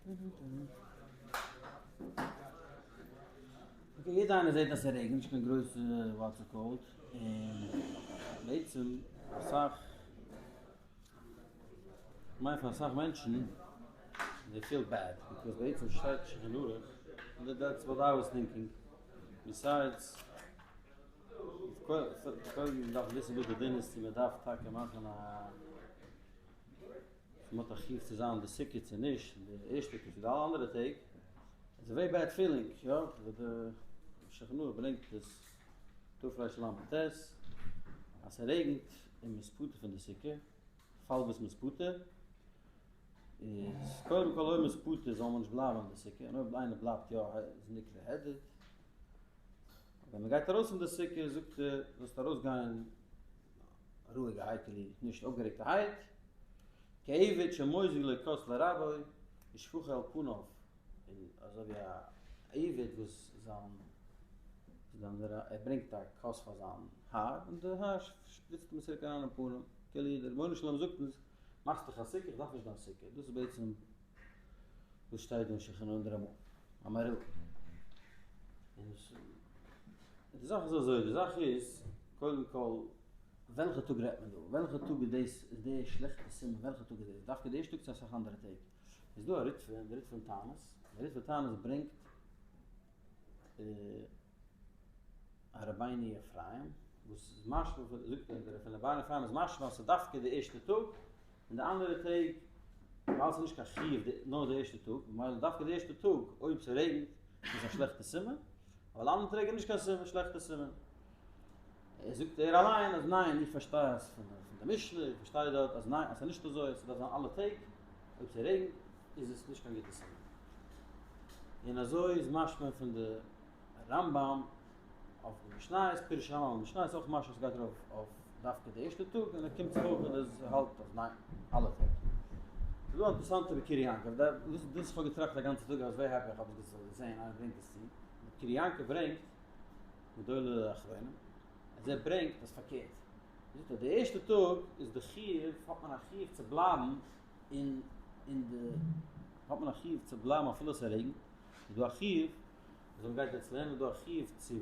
Okay, יעדער איינער זעט אז ס'רעגנט, נישט קיין גרויסע what's it called, און בעצם אסאך, כ'מיין פאר אסאך מענטשן, they feel bad, because בעצם שטייט שולחן ערוך, that's what I was thinking, besides, קודם דארף מען וויסן וואס די דין איז צו מען דארף טאקע מאכן א, צו מען האט א חיוב צו זיין אין די סוכה צו נישט, די ערשטע טאג צו די אלע אנדערע טעג, it's a very bad feeling, יא, ווי די שולחן ערוך ברענגט עס תרל"ט, אז ס'רעגנט און מ'איז פטור פון די סוכה, פאל וואס מ'איז פטור, איז קודם כל אויב מ'איז פטור זאל מען נישט בלייבן אין די סוכה, און אויב איינער בלייבט יא איז נקרא הדיוט. ווען מען גייט ארויס פון די סוכה זאגט ער זאלסט ארויס גיין רואיגערהייט נישט אויפגערעגטערהייט, כעבד שמוזג לו כוס לרבו ושפכה על פניו, און אזוי ווי א עבד וואס זיין זיין ער ברענגט א כוס פאר זיין האר און די האר שפריצט אים צוריק אריין אין פנים, כאילו דער רבונו של עולם זאגט אונז מאכסט דיך א סוכה איך דארף נישט דיין סוכה, דאס איז בעצם וואס שטייט דא אין שולחן ערוך רמא. אמר ר'. און די זאך איז אזוי, די זאך איז, קודם כל, וועלכע טאג רעדט מען דא? וועלכע טאג איז דאס, איז די שלעכטע סימן, וועלכע טאג איז דאס? דווקא די ערשטע טאג צו אסאך אנדערע טעג? איז דא א ריטב"א, די ריטב"א אין תענית, די ריטב"א תענית ברענגט א רבינו אפרים, וואס איז משמע, זאגט ער, פון רבינו אפרים איז משמע אז ס'איז דווקא די ערשטע טאג, און די אנדערע טעג ווייל ס'איז נישט קיין חיוב נאר די ערשטע טאג, ממילא דווקא די ערשטע טאג אויב ס'רעגנט איז א שלעכטע סימן, אבער אנדערע טעג איז נישט קיין סימן, שלעכטע סימן. ער זאגט ער אליין אז ניין איך פארשטיי אז פון די משנה, איך פארשטיי דארט אז ניין אז ס'איז נישט אזוי, ס'דארף זיין אלע טעג, אויב ס'רעגנט איז עס נישט קיין גוטע סימן. און אזוי איז משמע פון די רמב"ם אויף די משניות, פירוש הרמב"ם אויף משניות איז אויך משמע ס'גייט ארויף אויף דווקא די ערשטע טאג, און ער קומט זיך אויך און ער האלט אז ניין, אלע טעג. ס'איז דא א אינטערעסאנטע בכור יעקב, דאס דאס איך האב געטראכט א גאנצע טאג אז ווער happy איך האב עס געזען איינער ברענגט עס צו, בכור יעקב ברענגט גדולי האחרונים, אז ער ברענגט אז פארקערט, ער זאגט אז די ערשטע טאג איז די חיוב, האט מען א חיוב צו בלייבן אין אין די, האט מען א חיוב צו בלייבן אפילו ס'רעגנט, איז דא א חיוב אזוי מ'גייט יעצט לערנען איז דא א חיוב צו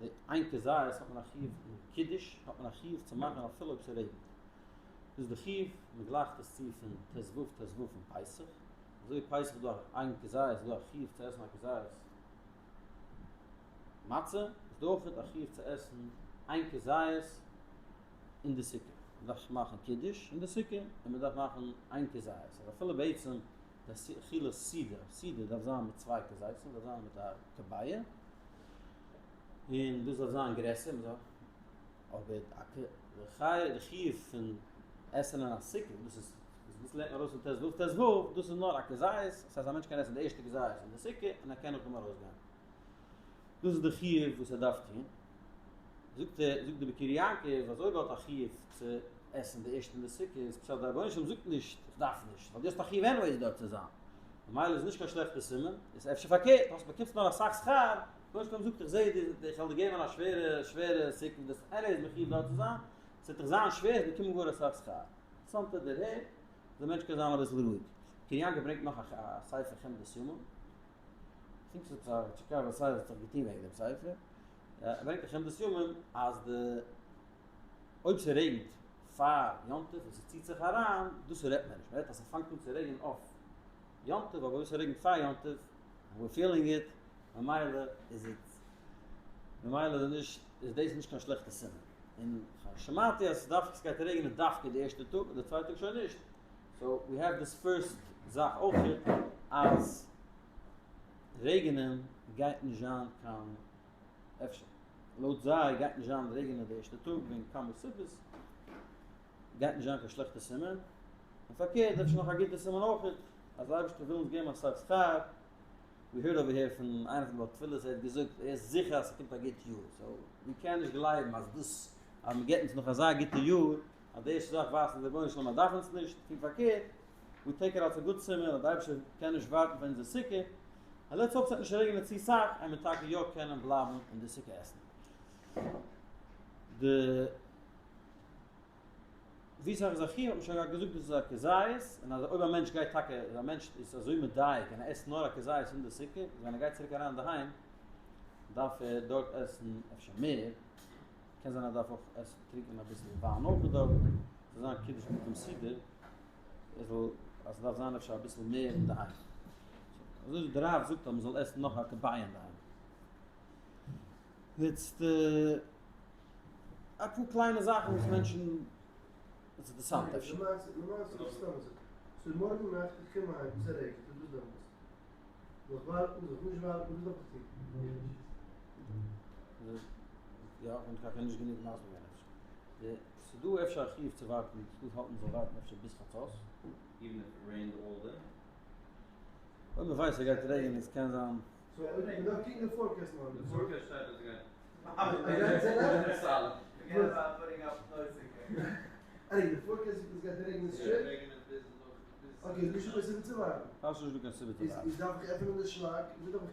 די איין כזית האט מען א חיוב אין קידוש האט מען א חיוב צו מאכן אפילו אויב ס'רעגנט דאס איז די חיוב מ'גלייכט עס צו פון ט"ו ט"ו פון פסח אזוי ווי פסח איז דא איין כזית איז דא א חיוב צו עסן א כזית מצה איז דא אויך א חיוב צו עסן איין כזית אין די סוכה מ'דארף מאכן קידוש אין די סוכה און מ'דארף מאכן איין כזית אז אפילו בעצם די אכילת סעודה, סעודה דארף זיין מיט צוויי כזיתים, דארף זיין מיט א כביעה, און דאס דארף זיין גרעסער, מען זאל, אבער די חיוב פון עסן אין א סוכה, דאס איז, דאס לערנט מען ארויס פון ט"ו ט"ו, דאס איז נאר א כזית, דאס הייסט א מענטש קען עסן די ערשטע כזית אין די סוכה, און ער קען נאכדעם ארויסגיין. דאס איז די חיוב וואס ער דארף טון. זאגט ער, זאגט די בכור יעקב, אז אויב ער האט א חיוב צו עסן די ערשטע אין די סוכה, איז פשט דער רבונו של עולם זאגט נישט איך דארף נישט, ווייל דו האסט א חיוב anyways דארט צו זיין, ממילא איז נישט קיין שלעכטע סימן, איז אפשר פארקערט, האסט באקומסט נאר אסאך שכר, רבונו של עולם זאגט איך זע דיר, איך וועל דיר געבן א שווערע שווערע סוכה וואס דו האסט anyways מחיוב דארט צו זיין, עס וועט דיך זיין שווער, וועסט באקומען גאר אסאך שכר. אינטערעסאנטע דערהער, אז דער מענטש קען זיין אביסל רואיג. בכור יעקב ברענגט נאך א ספר חמדת ימים. כ'דענק ס'איז עפעס א טשיקאווע ספר האט זיך געטון וועגן דעם ספר, ער ברענגט א חמדת ימים אז די אויב ס'רעגנט פאר יום טוב און ס'ציט זיך אריין, דאס רעדט מען נישט, מ'רעדט אז ס'פאנגט אן צו רעגענען אויף יום טוב, אבער אויב ס'רעגנט פאר יום טוב, and we're feeling it, ממילא איז it, ממילא איז נישט, איז דאס נישט קיין שלעכטע סימן. און שמעתי אז ס'דארף, ס'גייט רעגענען דווקא די ערשטע טאג און די צווייטע טאג שוין נישט, so we have this first זאך אויכעט אז רעגענען גייט נישט זיין קיין אפשר לויט זיי גייט נישט זיין רעגענען די ערשטע טאג וועגן כמה סיבות גייט נישט זיין קיין שלעכטע סימן און פארקערט אפשר נאך א גוטע סימן אויכעט אז די אייבערשטער וויל אונז געבן אסאך שכר we heard over here פון איינער פון די בעל תפילות ער האט געזאגט ער איז זיכער אז ס'קומט א גוט יאר so מ'קען נישט גלייבן אז דאס אז מ'געט אונז נאך אזא גוטע יאר אז די ערשטע זאך ווייזט אז דער רבונו של עולם דארף אונז נישט, פונקט פארקערט, we take it אלס א גוט סימן אז די אייבערשטער קען נישט ווארטן פאר אונזער סוכה, און let's hope ס'וועט נישט רעגענען צו סאך און מיר טאקע יא קענען בלייבן אין די סוכה עסן. די. ווי סאך איז א חיוב האט מען שוין געהאט געזאגט דאס איז א כזית, און אז אויב א מענטש גייט טאקע, אז א מענטש איז אזוי מדייק און ער עסט נאר א כזית אין די סוכה, איז ווען ער גייט צוריק אריין אינדערהיים דארף ער דארט עסן אפשר מער, קען זיין ער דארף אויך עסן טרינקען אביסל וויין אויך דארט, זאל זיין קידוש מיט דעם סידור, ער זאל, אז ס'דארף זיין אפשר אביסל מער אינדערהיים. אזוי ווי דער רב זאגט אז מ'זאל עסן נאך א כבי' אינדערהיים. יעצט אפאר קליינע זאכן וואס מענטשן, איז אינטערעסאנט אפשר. למעשה, למעשה איז סתם אזוי. סאו מארגן נאכט איך קום אהיים, ס'רעגנט, וואס דעמאלטס? זאל איך ווארטן, זאל איך נישט ווארטן, וואס דארף איך טון? יא, און כ'קען נישט גענוג מסביר זיין אפשר. די, ס'דא אפשר א חיוב צו ווארטן, ס'דא האלטן מ'זאל ווארטן אפשר ביז חצות. Even if it rained all day? אויב מ'ווייסט ס'גייט רעגענען עס קען זיין. so אויב מ'דארף קוקן די forecast מארגן. די forecast שטייט אז ס'גייט. ארי, די forecast זאגט אז ס'גייט רעגענען straight? okay, איז נישטא קיין סיבה צו ווארטן. האסט נישט דא קיין סיבה צו ווארטן. איז דארף איך עפענען די שלאק? וואס דארף איך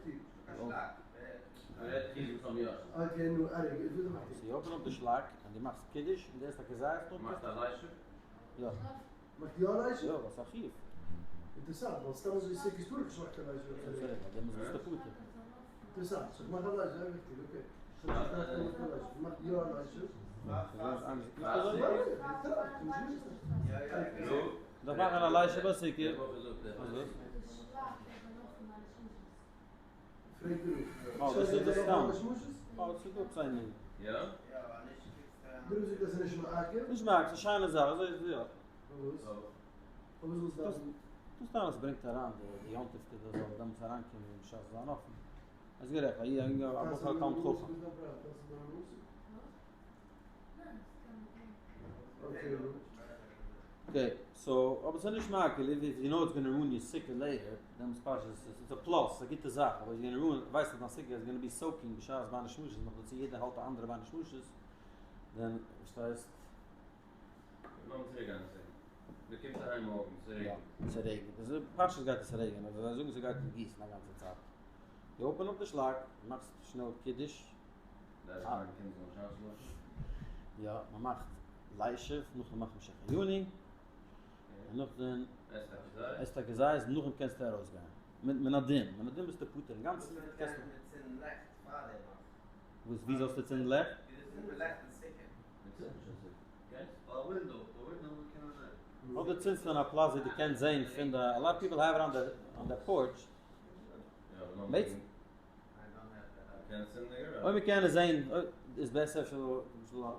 טון? okay, נו, ארי, וואס דארף איך טון? so you open up די שלאק און דו מאכסט קידוש און דו עסט א כזית נאך. מאכסט א לישב? יא. מאכט יא א לישב? יא, וואס א חיוב. אינטערסאנט, ווייל סתם אזוי סוכות טאר איך נישט מאכן קיין לישב. ווייל דעמאלטס ביסטו פטור. אינטערסאנט, so איך מאך א לישב, זייער וויכטיג, okay. איך האב נישט געטראכט פון מאכן א לישב, איך מאך יא א לישב. דארף מאכן א לישב ביי סוכה. פרעג דער רב. אה, דאס איז די סתם. אה, דאס איז דא עפעס איינער. יא? דער רב זאגט אז ס'איז נישט מעכב. נישט מעכב, ס'איז א שיינע זאך, אזוי איז יא. פארוואס? פארוואס זאל עס דארפן? דאס סתם עס ברענגט אריין די יום טוב כדי זאל דעמאלטס אריינקומען און בשעת זיין אפן. איז גערעכט, א איד א בחור א תלמיד חכם. okay, so, אבער ס'איז נישט מעכב, if you know it's gonna ruin your סוכה later, דעמאלטס פשט איז it's a plus, ס'איז א גוטע זאך, אבער it's gonna ruin, ווייסט אז דיין סוכה איז gonna be soaking בשעת בין השמשות, נאך דערצו יעדער האלט א אנדערע בין השמשות, then, פארשטייסט? לאמיר צוריק גיין א second. דו קומסט אהיים מארגן, ס'רעגנט. יא, ס'רעגנט. איז פשטות גייט עס רעגענען, אבער זיי זאגן ס'גייט גיסן א גאנצע צייט. דו open up די שלאק, מאכסט שנעל קידוש. יא, מ'מאכט לישב, נאכדעם מאכט מען שהחיינו, און נאכדעם עסט א כזית, נאכדעם קענסטו ארויסגיין. מן הדין, מן הדין ביסטו פטור אינגאנצן. וואס ווי זאלסטו צינדן לעכט? אדער צינדסטו אין א פלאץ ווי דו קענסט זען פון די, a lot of people have it on the porch. אויב מען קען עס זען איז בעסער אפשר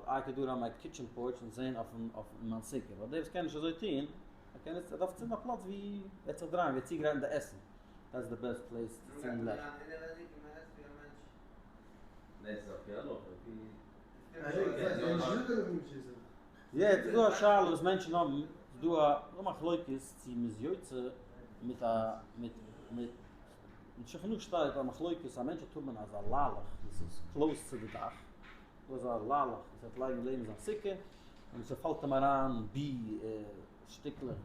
I could do it on my kitchen porch און זען אויפן מיין סוכה, ווייל דער וואס קען נישט אזוי טון, ער קען עס, ער דארף צינדן א פלאץ ווי ער וועט זיך דרייען, ווי ער צוגרייטן די עסן, that's the best place צו צינדן לעכט. יעצט איז דא א שאלה וואס מענטשן האבן, ס'איז דא א מחלוקת צו מ'איז יוצא מיט א מיט מיט אין שולחן ערוך שטייט א מחלוקת א מענטש האט האבן אזא ליילעך וואס איז close צו די דאך, דא אזא ליילעך וואס ער וועט לייגן לעבן זיין סוכה, און ס'פאלט אים אריין בי שטיקלעך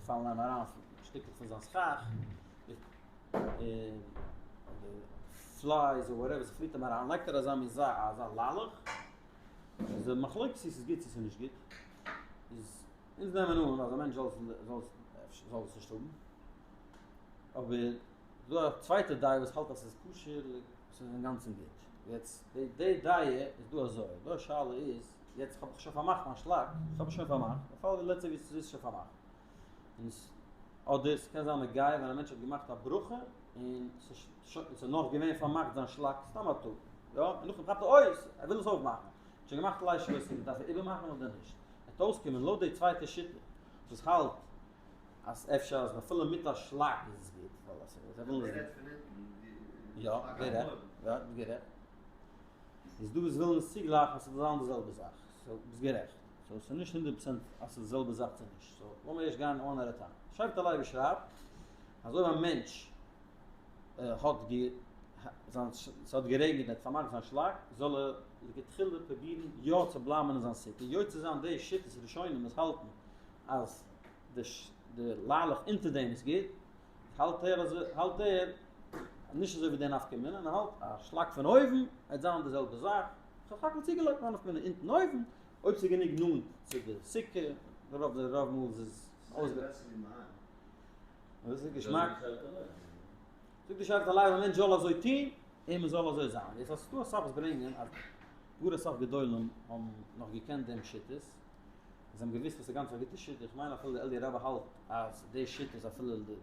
פאלן אים אריין שטיקלעך פון זיין סכך, און flies or whatever ס'פליט אים אריין, לייגט ער אזא מין זאך אזא ליילעך, איז די מחלוקת צו ס'איז גוט צו ס'איז נישט גוט, איז אונז נעמען אן אז א מענטש זאל זאל עס נישט האבן, אבער ס'איז דא א צווייטע דעה וואס האלט אז ס'איז כשר, ס'איז אינגאנצן גוט. יעצט די די דעה איז דא אזוי, דא שאלה איז, יעצט האב איך שוין פארמאכט מיין שלאק, איך האב עס שוין פארמאכט, אפאר די לעצטע ווי ס'איז שוין פארמאכט. און עס, אדער ס'קען זיין נוגע ווען א מענטש האט געמאכט א ברכה און ס'איז נאך געווען פארמאכט זיין שלאק סתם א טאג, יא, און נאכדעם כאפט ער אוי, ער וויל עס אויפמאכן, האט שוין געמאכט ליל שבועות, דארף ער איבערמאכן אדער נישט? וועט אויסקומען לויט די צווייטע שיטה וואס האלט אז אפשר אז אפילו מיט א שלאק איז עס גוט, ווייל אז זיי ווילן עס יא, גערעכט, יא, גערעכט. איז דא וואס ווילן עס צוגלייכן אז ס'זאל זיין די זעלבע זאך, so ביסט גערעכט. so ס'איז נישט 100% אז ס'איז די זעלבע זאך צו נישט. so לאמיר ערשט גיין one at a time. שבט הלוי שרייבט אז אויב א מענטש האט גע זיין ס'האט גערעגנט און ער האט פארמאכט זיין שלאק, זאל ער לכתחילה פרובירן יא צו בלייבן אין זיין סוכה, יוצא זיין די שיטות ראשונים וואס האלטן אז די די ליילעך אונטער דעם איז גוט, האלט ער אז האלט ער נישט אזוי ווי די נפקא מינה, און ער האלט א שלאק פון אויבן וועט זיין די זעלבע זאך, כ'האב סך הכל צוגעלייגט מיין נפקא מינה אונטן אויבן, אויב ס'איז גענוג נאנט צו די סוכה. רוב די רוב מאל איז עס אויסגע. דאס איז געשמאק. זאגט די שבט הלוי א מענטש זאל אזוי טון און מען זאל אזוי זיין. יעצט אז ס'דא אסאך וואס ברענגען אז גאר אסאך גדולים האבן נאך געקענט דעם שיטות, און זיי האבן געוואוסט אז ס'איז גאנץ א גוטע שיטה, איך מיין אפילו די אליה רבה האלט אז די שיטה איז אפילו די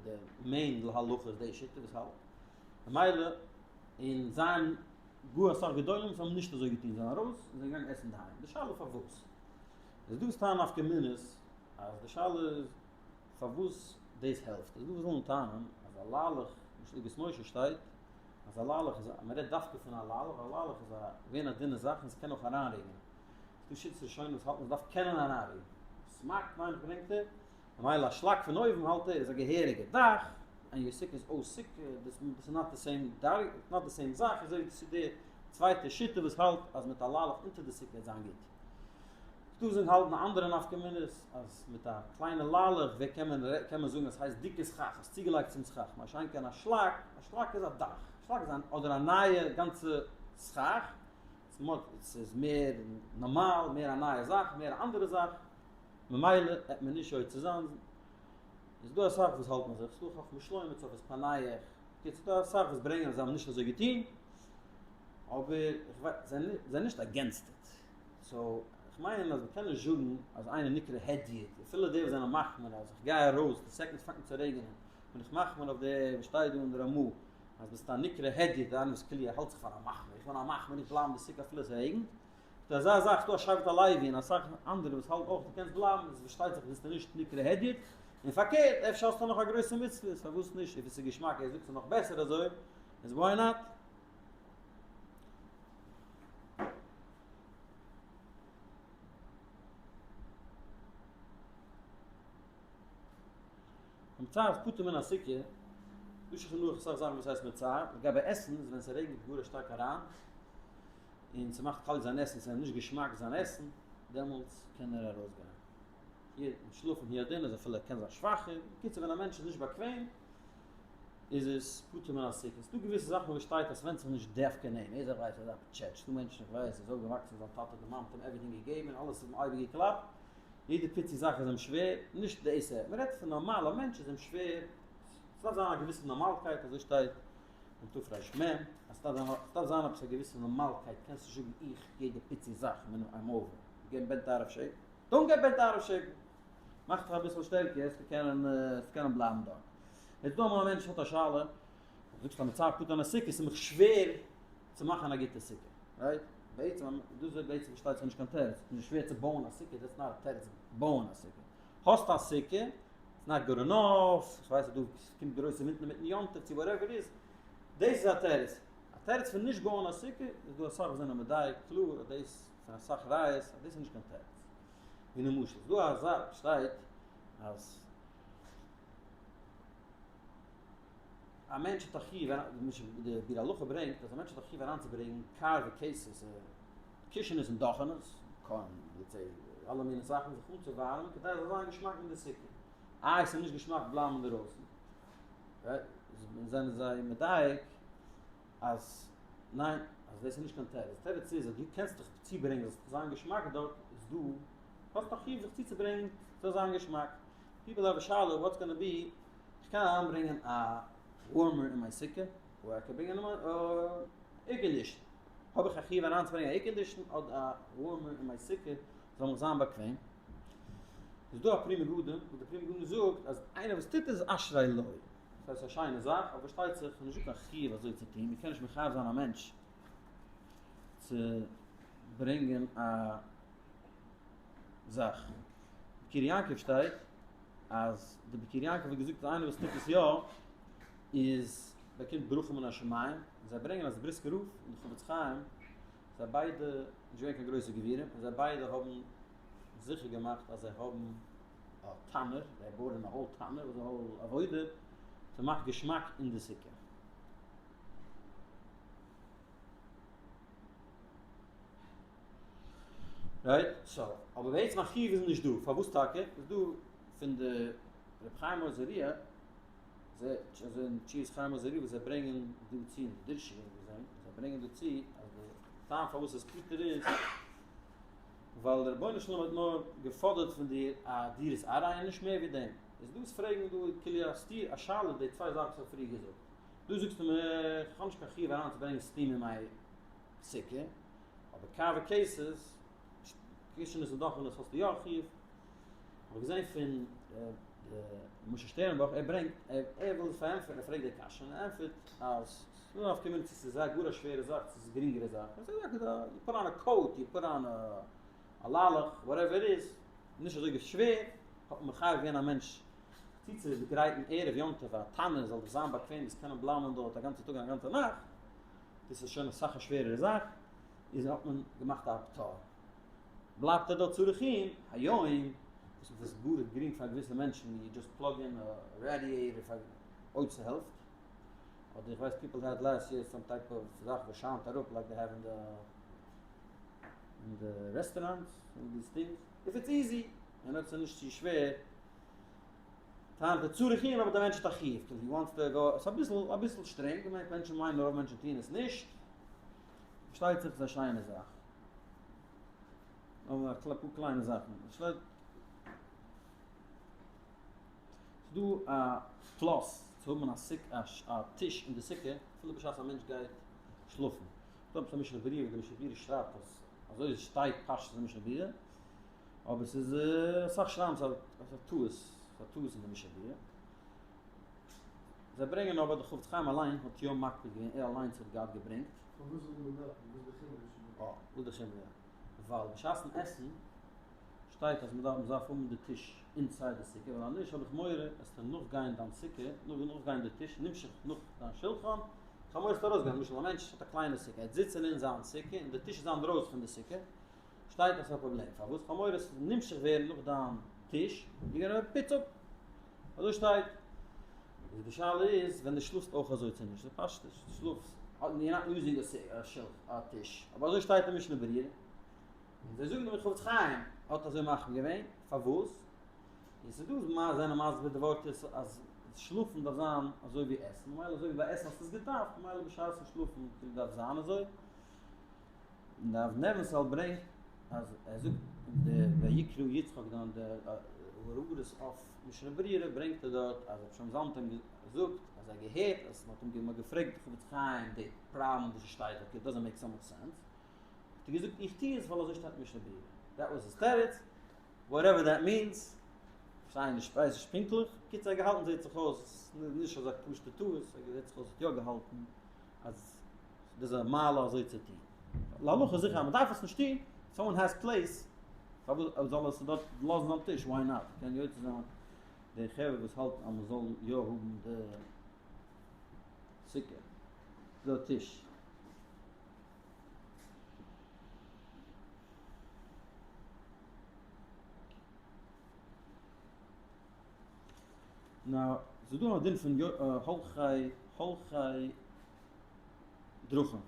main להלכה איז די שיטה וואס האלט ממילא, און זיי האבן גאר אסאך גדולים וואס האבן נישט אזוי געטון, זיי זענען ארויס און זענען געגאנגען עסן אינדערהיים. די שאלה פארוואס איז דא סתם נפקא מינות אז די שאלה איז פארוואס דאס העלפט, איז דא וואס ווילן טענה'ן אז א ליילעך, למשל אגרות משה שטייט אז א ליילעך איז א, מען רעדט דווקא פון א ליילעך, א ליילעך איז א געווען א דינע זאך און ס'קען אויך אריינרעגענען, ס'דא שיטות ראשונים וואס האלטן ס'דארף קענען אריינרעגענען, סמק מיין איך ברענגט ער, ממילא א שלאק פון אויבן האלט ער איז א געהעריגע דאך, און your סוכה איז אויס סוכה, דאס איז not די same דרגה, not די same זאך, אזוי ווי די צווייטע שיטה וואס האלט אז מיט א ליילעך אונטער די סוכה וועט זיין גוט. דא זענען האלטן אנדערע נפקא מינות אז מיט א קליינע ליילעך ווער קען מען קען מען זאגן אז ס'הייסט דיקע סכך, האסט צוגעלייגט צום סכך, מה שאין כן א שלאק, א שלאק איז א דאך, א שלאק איז א אדער א נייע גאנצע סכך, ס'איז מער נארמאל, מער א נייע זאך, מער א אנדערע זאך, ממילא העט מען נישט יוצא זיין, איז דא אסאך וואס האלטן אזוי, ס'דא חכמת שלמה, צופת פענח, קיצור ס'דא אסאך וואס ברענגען אז זיי האבן נישט אזוי געטון, אבער איך ווייס, זיי זענען נישט against it. So איך מיין אז מ'קען נישט זאגן אז איינער נקרא הדיוט, אפילו די וואס זענען מחמיר אז איך גיי ארויס די second ס'פאנגט אן צו רעגענען בין איך מחמיר אויף די וואס שטייט דא אין די רמ"א אז ביסט א נקרא הדיוט איינער וואס כאילו ער האלט זיך פאר א מחמיר, איך בין א מחמיר איך בלייב אין די סוכה אפילו עס רעגנט, ס'דא אזא זאך ס'דא א שבט הלוי און אסאך אנדערע וואס האלטן אויך דו קענסט בלייבן איז פארשטייט זיך ביסטו נישט נקרא הדיוט, און פארקערט אפשר האסטו נאך א גרויסע מצוה איז פארוואס נישט אויב עס איז געשמאק ער זאגט ס'איז נאך בעסער אזוי איז why not. מצער איז פטור מן הסוכה, דא שולחן ערוך אסאך זאכן וואס הייסט מצער, לגבי עסן איז ווען ס'רעגנט גאר שטארק אריין, און ס'מאכט קאליע זיין עסן, ס'איז נישט געשמאק זיין עסן, דעמאלטס קען ער ארויסגיין. און שלאפן הוא הדין אז אפילו ער קען זיין שוואכער, בקיצור ווען א מענטש איז נישט באקוועם, איז עס פטור מן הסוכה. ס'דא געוויסע זאכן וואס שטייט אז ס'ווענדט זיך נישט דווקא אין אים, ער איז איך ווייס אזא פאטשעטש, ס'דא מענטשן איך ווייס איז אויפגעוואקסן זיין טאטע די מאמע האט אים everything געגעבן און אלעס איז אים אייביג געקלאפט, יעדע פיצי זאך איז אים שווער, נישט דאס ער, מ'רעדט פון נארמאל א מענטש איז אים שווער, ס'דארף זיין א געוויסע נארמאלקייט אזוי שטייט אין תר"מ, אז ס'דארף זיין עפעס א געוויסע נארמאלקייט, קענסט נישט זאגן איך יעדע פיצי זאך I'm over, get bent out of shape, don't get bent out of shape, מאך דיך אביסל שטערקער וועסטו קענען בלייבן דארט. יעצט דא אמאל א מענטש האט א שאלה, זאגסט אז מצער פטור א סוכה, ס'איז מיך שווער צו מאכן א גוטע סוכה, right? בעצם, דאס איז בעצם פארשטייט זיך נישט קיין תירוץ, ס'איז נישט שווער צו בויען א סוכה, that's not א תירוץ בויען א סוכה. האסט א סוכה, it's not good enough, איך ווייס אז דא קומט גרויסע ווינטן אינמיטן יום טוב צו whatever it is, דאס איז א תירוץ. א תירוץ פון נישט בויען א סוכה, איז דא אסאך וואס זענען מדייק קלאר אז דאס, פון אסאך ראיות, אז דאס איז נישט קיין תירוץ. ווי למשל, איז דא א זאך וואס שטייט אז א מענטש האט א חיוב, די ביאור הלכה ברענגט אז א מענטש האט א חיוב אריינצוברענגען כר וכסת, קישענעס און דאכענעס, קארן, let's say, אלע מיני זאכן זיך אנצואווארעמען כדי עס זאל זיין געשמאק אין די סוכה. איי עס איז נישט געשמאק בלייבן אינדערויסן. זענען זיי מדייק אז ניין, אז דאס איז נישט קיין תירוץ. תירוץ איז אז דו קענסט דיך צוברענגען זאל זיין געשמאק דארט, איז דו האסט א חיוב זיך צוצוברענגען זאל זיין געשמאק. People have a שאלה what's gonna be, איך קען אריינברענגען א warmer אין מיין סוכה, or איך קען ברענגען א air condition, האב איך א חיוב אריינצוברענגען א air condition אדער א warmer אין מיין סוכה זאל מיך זיין באקוועם? איז דא א פרי מגדים וואס די פרי מגדים זאגט אז איינער וואס טוט עס איז אשרי לו, דאס הייסט א שיינע זאך, אבער פארשטייט זיך ס'איז נישטא קיין חיוב אזוי צו טון, מ'קען נישט מחייב זיין א מענטש צו ברענגען א זאך. בקיר יעקב שטייט אז די בקיר יעקב האט געזאגט אז איינער וואס טוט עס יא איז באקומט ברכה מן השמים, און זיי ברענגען אז די בריסקער רב און די חפץ חיים זיי ביידע נישט געווען קיין גרויסע גבירים און זיי ביידע האבן זיכער געמאכט אז זיי האבן א תנור, זיי בויען א whole תנור וואס איז א whole עבודה ס'מאכט געשמאק אין די סוכה. Right? So, אבער בעצם א חיוב איז נישט דא, פארוואס טאקע? איז דא פון די רבי חיים אור זרוע, זיי אזוי אין תשובות חיים אור זרוע וואס זיי ברענגען דא צו אין די דרשה וואס זיי זענען, זיי ברענגען דא צו אז די טעם פארוואס עס פטור איז ווייל. ווייל דער רבונו של עולם האט נאר געפאדערט פון דיר א דירת עראי און נישט מער ווי דעם. איז דאס פרעגן דא כאילו א סתירה, א שאלה די צוויי זאכן וואס איך האב פריער געזאגט. דא זאגסטו מיר איך האב נישט קיין חיוב אריין צו ברענגען steam אין מיין סוכה, אבער קאווע cases, קישענעס און דאכענעס האסטו יא א חיוב. האב איך געזען פון ר' משה שטערנבוך ער ברענגט ער וויל עס פארענטפערן ער פרעגט די קשיא און ער ענטפערט אז ס'איז דא א נפקא מינה צו ס'איז א גאר א שווערע זאך צו ס'איז גרינגערע זאך, you put on a coat, you put on א לאלעך, whatever it is, נישט אזוי שווער, האט מען מחייב געווען א מענטש צוצוגרייטן ערב יום טוב א טאנע זאל דאך זיין באקוועם עס קענען בלייבן דארט א גאנצע טאג און א גאנצע נאכט, דאס איז שוין אסאך א שווערערע זאך, איז האט מען געמאכט א פטור. בלייבט ער דארט צריך עיון, היום, וואס איז גאר גרינג פאר געוויסע מענטשן, you just plug in a radiator פאר אויב ס'העלפט, אדער איך ווייס people had last year some type of זאך וואס שיינט אראפ like they have אין די אין די restaurants און these things, if it's easy, און אויב ס'איז נישט צו שווער, טענה'ט ער צריך עיון אבער דער מענטש האט א חיוב, cause he wants to go, ס'איז אביסל אביסל שטרענג, געמיינט מענטשן מיינען רוב מענטשן טוען עס נישט, פארשטייט זיך ס'איז א שיינע זאך. אבער א פאר קליינע זאכן. ס'איז דא א plus צו האבן א סוכה א טיש אין די סוכה אפילו בשעת א מענטש גייט שלאפן. ס'דא עפעס א משנה ברורה ווי די משנה ברורה שרייבט אז אזוי שטייט פשטות אין משנה ברורה. אבער ס'איז אסאך שרייבן ס'איז א טעות, ס'איז א טעות אין די משנה ברורה. זיי ברענגען אבער די חפץ חיים אליין האט יא מקפיד געווען ער אליינס האט געהאט געברענגט. פארוואס זאל מען דארפן? וואס די חומרא איז שוין דא? אה, וואס די חומרא? ווייל בשעת'ן עסן שטייט אז מ'דארף מ'דארף האבן די טיש inside די סוכה, ווייל אז נישט האב איך מורא עסטו נאכגיין דיין סוכה, נאכגיין די טיש, נמשך נאך דיין שולחן, איך האב מורא עסטו ארויסגיין, למשל א מענטש האט א קליינע סוכה, ער וועט זיצן אין זיין סוכה און די טיש איז זיין דרויסן פון די סוכה, שטייט אז ס'איז א פראבלעם, פארוואס? כ'האב מורא ס'זאל נמשך ווערן נאך דיין טיש, you gonna פיץ אפ. אזוי שטייט. איז די שאלה איז ווען די שלאפסט אויך אזוי צו נישט, די פשטות, די שלאפסט, you're not using a shelf, א טיש, אבער אזוי שטייט אין משנה ברורה, און זיי זאגן דער חפץ חיים האט אזוי מחמיר געווען, פארוואס? און ס'איז דא וואס זענען מסביר די ווארט איז אז שלאפן דארף זיין אזוי ווי עסן, ממילא אזוי ווי ביי עסן האסטו עס געדארפט, ממילא בשעת'ן שלאפן כאילו דארף זיין אזוי. און די אבן נבנשל ברענגט אז ער זאגט אין די ויקרא יצחק דאן די הערות אויף משנה ברורה ברענגט ער דארט אז רבי שלמה זלמן האט אים געזאגט אז ער האט געהערט אז מען האט אים געפרעגט די חפץ חיים די פראבלעם וואס עס שטייט דארט it doesn't make so much sense האט ער געזאגט איך טוה עס ווייל אזוי שטייט אין משנה ברורה that was his תירוץ whatever that means כ'פארשטיי נישט כ'ווייס נישט פונקטליך קיצור ער האט געהאלטן זעהט זיך אויס נישט אזא פשוטע טעות ער זעהט זיך אויס האט יא געהאלטן אז דאס איז א מעלה אזוי צו טון. להלכה זיכער אז מען דארף עס נישט טון, someone has place, פארוואס זאל עס דארט לאזן זיין טיש, why not, קען יוצא זיין די חברה וואס האלטן אז מען זאל יא האבן די סוכה, די טיש. Now, ס'איז דא א דין פון הולכי הולכי דרכים.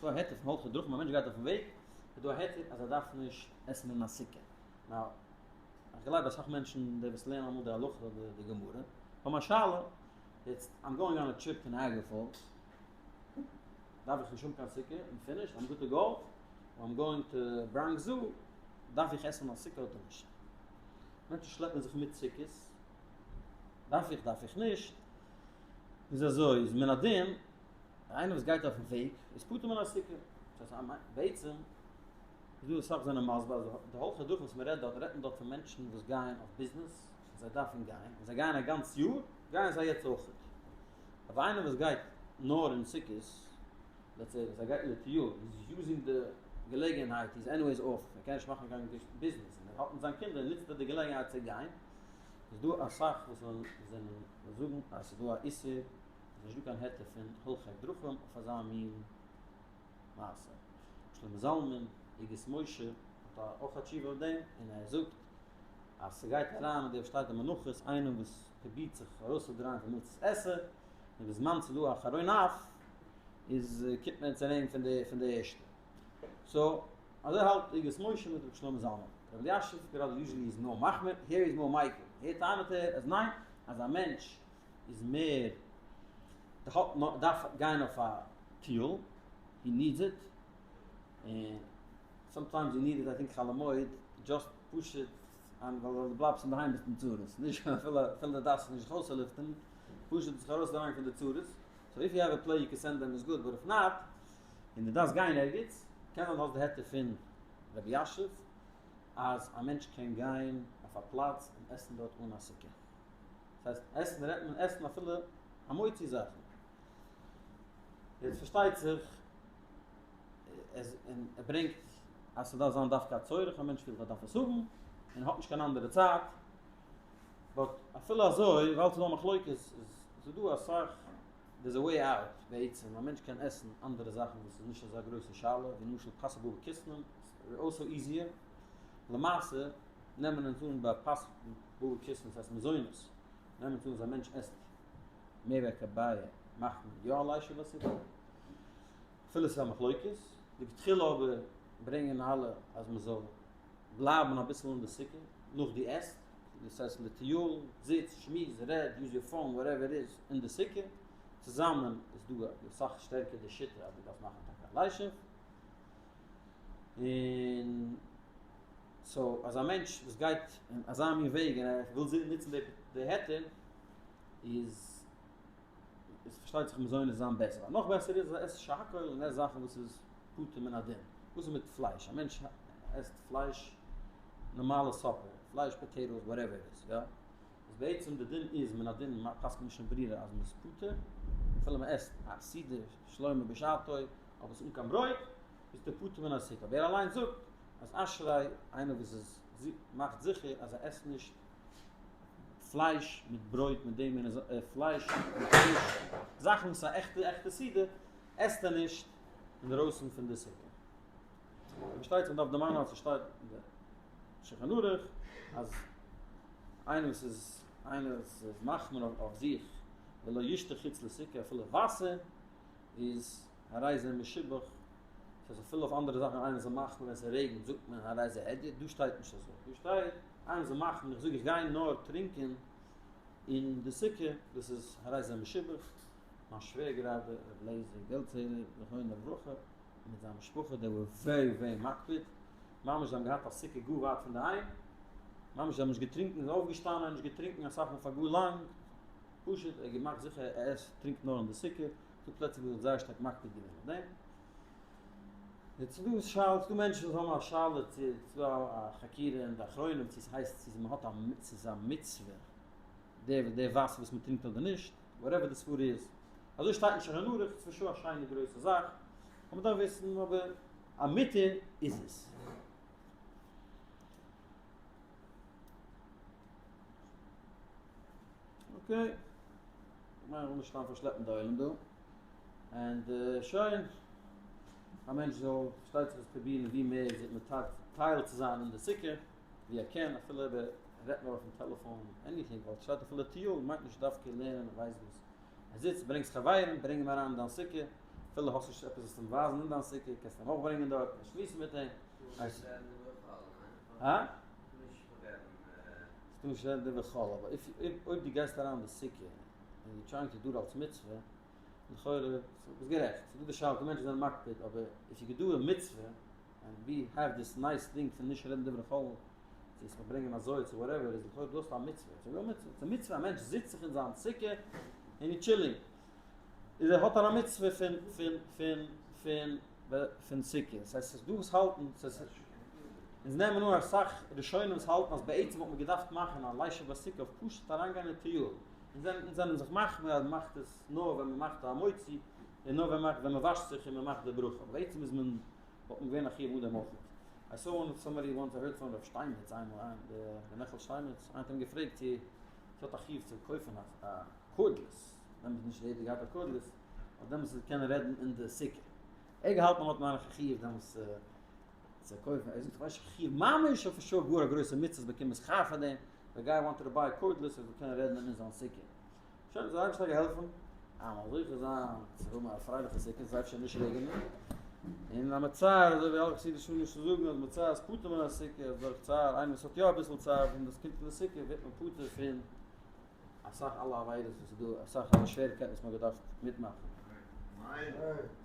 ס'איז דא א היתר פון הולכי דרכים, א מענטש גייט אויפן וועג, איז דא א היתר אז ער דארף נישט עסן אין א סוכה. Now, איך גלייב אסאך מענטשן די וואס לערנען אמאל די הלכה אדער די גמרא, האבן א שאלה, יעצט I'm going on a trip to Niagara Falls, דארף איך נישט האבן קיין סוכה, I'm finished, I'm good to go, or I'm going to Bronx Zoo, דארף איך עסן אין א סוכה אדער נישט? מענטשן שלעפן זיך מיט סוכות, דארף איך דארף איך נישט, איז אזוי, איז מן הדין, איינער וואס גייט אויפן וועג, איז פטור מן הסוכה, דאס הייסט בעצם, איז דא אסאך זענען מסביר אז די הולכי דרכים וואס מען רעדט דארט, רעדט מען דארט פון מענטשן וואס גייען אויף ביזנעס, זיי דארפן גיין, און זיי גייען א גאנץ יאר, גייען זיי יעצט אויכעט. אבער איינער וואס גייט נאר אין סוכות, let's say וואס ער גייט לטיול, he's using די געלעגענהייט, he's anyways off, ער קען נישט מאכן קיין ביזנעס, און ער האט מיט זיין קינדער, נוצט ער די געלעגענהייט צו גיין, איז דא אסאך וואס זענען זאגן אז ס'איז דא א איסור, איז נישט דא קיין היתר פון הולכי דרכים אויף אזא מין מעשה. שלמה זלמן, אגרות משה, האט אויך א תשובה אויף דעם, און ער זאגט אז ס'גייט אריין מיט די וואס שטייט אין מנחות, איינער וואס פרובירט זיך ארויסצודרייען פון מצות עשה, און בזמן ס'איז דא א חרון אף, איז קומט מען צו אים פון די פון די ערשטע. So, אזוי האלט אגרות משה מיט רבי שלמה זלמן. רבי אלישיב גראדע usually איז נאר מחמיר, here איז more מיקל. Here טענה'ט ער אז ניין, אז א מענטש איז מער דארף גיין אויף א טיול, he needs it, און. Sometimes you need it I think חול המועד, just פשוט אן ווייל דו בלייבסט אינדערהיים ביסט אין צרות, נישט אפילו אפילו דו דארפסט נישט זיך אויסצולופטערן, פשוט זיך ארויסדרייען פון די צרות, so if you have a place you can send them is good, but if not, און דו דארפסט גיין ערגעץ, קען זיין דו האסט די היתר פון רבי אלישיב אז א מענטש קען גיין אויף א פלאץ און עסן דארט אן א סוכה. דאס הייסט עסן רעדט מען עסן אפילו המוציא זאכן. יעצט פארשטייט זיך עס און ער ברענגט אז ס'דארף זיין דווקא א צורך, א מענטש פילט ער דארף עס האבן און האט נישט קיין אנדערע צייט, but אפילו אזוי ווייל ס'איז דא א מחלוקת איז ס'דא אסאך there's a way out בעצם, א מענטש קען עסן אנדערע זאכן וואס איז נישט אזא גרויסע שאלה, ווי למשל פת הבאה בכיסנין, also easier, למעשה נעמען אונז אן ביי פת הבאה בכיסנין, ס'הייסט מזונות, נעמען אונז אן אז א מענטש עסט מער ווי א כביעה מאכט מען יא א לישב בסוכה, אפילו ס'איז א מחלוקת, לכתחילה אבער ברענגען אלע אז מ'זאל בלייבן אביסל אין די סוכה נאך דו עסט, דאס הייסט לטיול, זיץ, שמועס, רעד, use your phone, whatever it is, אין די סוכה, צוזאמען איז דא אסאך שטערקער די שיטה אז דו דארפסט מאכן טאקע א לישב, און so אז א מענטש וואס גייט אין אזא מין וועג און ער וויל נוצן די היתר איז איז פארשטייט זיך מזונות זיין בעסער, נאך בעסער איז אז ער עסט שהכל און עסט זאכן וואס איז פטור מן הדין, וואס איז מיט פלייש? א מענטש עסט פלייש נארמאלע supper, פלייש potatoes whatever it is, יא? איז בעצם די דין איז מן הדין פסק'נט משנה ברורה אז מ'איז פטור אפילו מ'עסט א סעודה שלמה בשעתו אבער עס אן קיין ברויט ביסטו פטור מן הסוכה, אבער ער אליינס זאגט אז אשרי איינער וואס איז מאכט זיכער אז ער עסט נישט פלייש מיט ברויט מיט דעם און פלייש מיט פיש, זאכן וואס איז א עכטע עכטע סעודה עסט ער נישט אינדערויסן פון די סוכה. פארשטייט זיך מ'דארף דערמאנען אז ס'שטייט אין די שולחן ערוך אז איינער וואס איז איינער וואס איז מחמיר אויף זיך ולא ישתה חוץ לסוכה אפילו וואסער איז הרי זה משובח, ס'הייסט אפילו אויף אנדערע זאכן איינער איז מחמיר ווען ס'רעגנט זאגט מען הרי זה הדיוט, דא שטייט נישט אזוי, דא שטייט איינער איז מחמיר איך זאג איך גיי נאר טרינקען אין די סוכה דאס איז הרי זה משובח, מיין שווער גראדע ר' לעזער געלדצעהלער זכרונו לברכה מיט זיין משפחה they were very very מקפיד, ממש זיי האבן געהאט א סוכה גאר ווייט פון די היים, ממש זיי האבן נישט געטרינקען זיי זענען אויפגעשטאנען נישט געטרינקען אסאך מאל פאר גאר לאנג, פשוט ער האט געמאכט זיכער ער עסט טרינקט נאר אין די סוכה, ס'דא פלעצער וואס מ'האט זייער שטארק מקפיד געווען אויף דעם. יעצט ס'דא שאלות, ס'דא מענטשן וואס האבן א שאלה צו ס'דא א חקירה אין די אחרונים צו ס'הייסט צו מ'האט א צו ס'איז א מצוה די די וואסער וואס מ'טרינקט אדער נישט, whatever די סברא איז. אזוי שטייט אין שולחן ערוך, ס'איז שוין א שיינע גרויסע זאך, אבער מ'דארף וויסן אבער א מותר איז עס. Okay. כ'מיין איך וויל נישט סתם פארשלעפן די עולם דא. And שוין. א מענטש זאל פארשטייט זיך עס פרובירן ווי מער זיך מטייל צו זיין אין די סוכה ווי ער קען, אפילו אויב ער רעדט נאר אויפן טעלעפאן anything, ווייל שטייט אפילו טיול מיינט נישט דווקא לערנען און ווייסט וואס. ער זיצט, ברענגסט חברים, ברענג אים אריין אין דיין סוכה, אפילו האסט נישט עפעס וואס אים ווייזן אין דיין סוכה, קענסט אים אויך ברענגען דארט און שמועסן מיט אים. הא? ס'טאר נישט רעדן דברי חול, אבער אויב דו גייסט אריין אין די סוכה און you trying to do אלס מצוה, לכאורה, ביסט גערעכט, ס'דא די שאלה, די מענטשן זענען מקפיד, אבער if you could do a מצוה, and we have this nice thing פון נישט רעדן דברי חול, צו עס פארברענגען אזוי צו whatever, איז לכאורה דו האסט א מצוה, ס'איז א מצוה, ס'איז א מצוה א מענטש זיצט זיך אין זיין סוכה און איז chilling, איז ער האט ער א מצוה פון פון פון פון פון סוכה, ס'הייסט ס'איז דא וואס האלטן, ס'איז אונז נעמען אן אסאך ראשונים וואס האלטן אז בעצם וואלט מען געדארפט מאכן א לישב בסוכה אויף פשוט אריינגיין אין טיול, אונז זענען זיך מחמיר אז מ'מאכט עס נאר ווען מ'מאכט א המוציא און נאר ווען מ'מאכט ווען מ'וואשט זיך און מ'מאכט די ברכה, אבער בעצם איז מען וואלט מען געווען א חיוב אן דעם אויך. I saw one somebody once I heard from רב שטיינמעץ איינמאל איין ר' מעכל שטיינמעץ איינער האט אים געפרעגט צו ס'האט א חיוב צו קויפן א cordless, דעמאלטס איז נישט יעדער געהאט א cordless, אויף דעמאלטס צו קענען רעדן אין די סוכה. ער האט געהאלטן אז מ'האט מאנכע חיוב דעמאלטס צו קויפן, ער זאגט איך ווייס נישט חיוב ממש אויף שוין גאר א גרויסע מצוה באקומען שכר פאר דעם, the guy wanted to buy cordless ער זאל קענען רעדן אין זיין סוכה. שוין זאל אייבערשטער העלפן אז מ'זאל זוכה זיין צו האבן א פרייליכע סוכה, ס'זאל אפשר נישט רעגענען, און אז מצער אזוי ווי אלע חסידישע נישט צו זאגן אז מצער איז פטור מן הסוכה, אז דורך צער איינער וואס האט יא אביסל צער פון דאס קומט פון די סוכה ווערט מען פטור פון אסאך אלע עבירות וואס איז דא, אסאך אלע שוועריקייטן וואס מ'האט געדארפט מיטמאכן. אמן.